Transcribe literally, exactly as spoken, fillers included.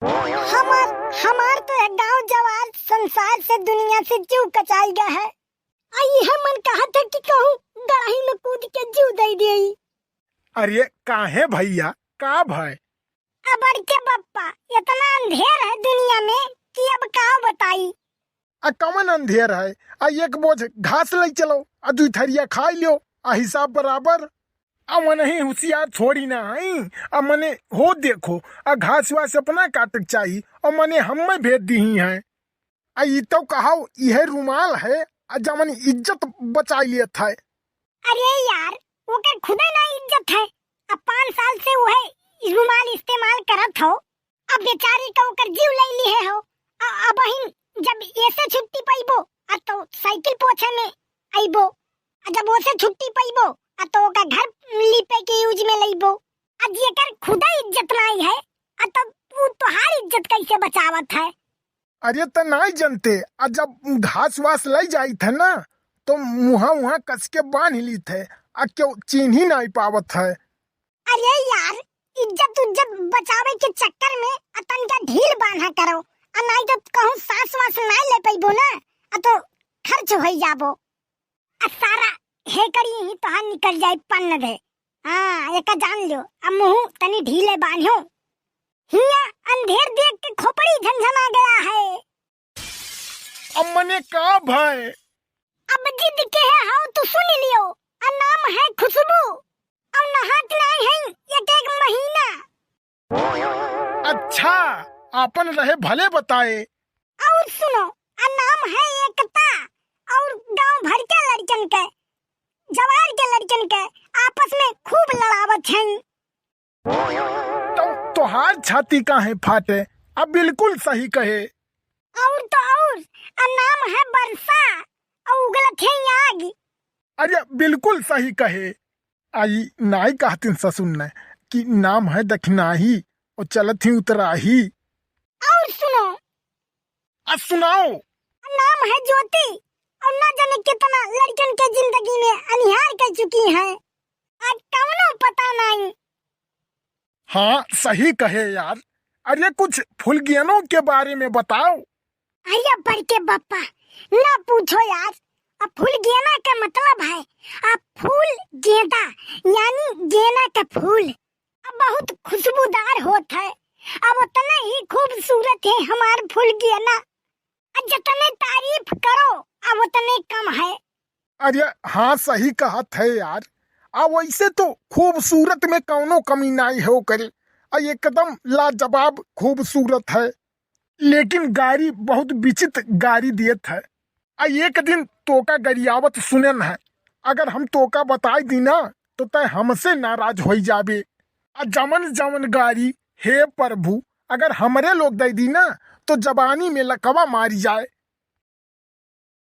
हमार, हमार तो यह गाँव जवार संसार से दुनिया से जीव कचाई गया है। आ इहे मन कहत है कि कहूँ गड़ही में कूद के जीव दे देई। अरे काहे भइया, का भय? आ बड़के बप्पा, इतना अंधेर है दुनिया में कि अब का बताई। आ कवन अंधेर है? आ एक बोझ घास लइ चलो, आ दुइ थरिया खाइ लियो, आ हिसाब बराबर। आ मनही हुसियार थोड़ी ना हई, आ मने हो देखो, आ घास वास अपना काटक चाही, आ मने हम्मे भेज दिही हैं। आ ई तो कहाओ, इहे रुमाल है, आ जमन इज्जत बचाइ लेत है। अरे यार, ओकर खुदे ना इज्जत है। अब पाँच साल से उहे रुमाल इस्तेमाल करत हो, अब बेचारी का ओकर जीव लइ लिहे हो। अ-, अबहिन जब एसे छुट्टी पइबो, आ तो साइकिल पोछे में अइबो, आ जब ओसे छुट्टी पइबो, आ तो ओका घर लीपे के यूज में लइबो। आ जेकर खुदे इज्जत नाई है, आ तब उ तोहार इज्जत कैसे बचावत है? अरे त नाई जनते, आ जब घास वास लइ जाइत है ना, तो मुँहा उहाँ कस के बान्हि लीत है, आ केहू चीन्ही नाई पावत है। अरे यार, इज्जत उज्जत बचावे के चक्कर में आ तनका ढील बान्हा करो, आ नाई तो कहूँ साँस वास नाई ले पइबो ना, आ तो खर्च होइ जाबो। आ सारा हेकड़ी ही तोहार निकल जाई पन्न दे। हाँ, एका जान ल्यो, अब मुँह तनी ढीले बान्ह्यो। हियाँ अंधेर देख के खोपड़ी झनझना गया है। अब मने का भय? अब जिद के है हाउ तो सुन लियो। आ नाम है खुशबू। अब नहात नाई है एक एक महीना। अच्छा, आपन रहे भले बताए। और सुनो, आ नाम है एकता, और गांव भर के लड़कन के, जवार के लड़कन के आपस में खूब लड़ावत हैं। तो तोहार छाती काहे फाटे? अब बिल्कुल सही कहे। और तो और, आ नाम है बरसा, और उगलत है आग। अरे बिल्कुल सही कहे। आई नाई कहतिन ससुर ने कि नाम है दखिनाही और चलत ही उतराही। और सुनो। आ सुनाओ। नाम है ज्योति, और ना जाने कितना लड़कन के जिंदगी में अनिहार कर चुकी है। आज कवनो पता नहीं। हाँ, सही कहे यार। अरे कुछ फुलगेनों के बारे में बताओ। अरे बड़के बप्पा, ना पूछो यार। अब फुलगेना का मतलब है, अब फूल गेंदा, यानी गेना का फूल। अब बहुत खुशबूदार होत है। अब उतना ही खूबसूरत है हमार फुलगेना। अब जितने तारीफ करो, अब उतने कम है। अरे हाँ, सही कहत है यार। आ वैसे तो खूबसूरत में कौनो कमी नाई है ओकरे। आ एकदम लाजवाब खूबसूरत है, लेकिन गारी बहुत विचित्र गारी देत है। आ एक दिन तोका गरियावत सुनेन है, अगर हम तोका बताई दी ना तो तय हमसे नाराज होई जाबे। आ जवन जवन गारी, हे प्रभु, अगर हमरे लोग दे दी ना तो जबानी में लकवा मारी जाए।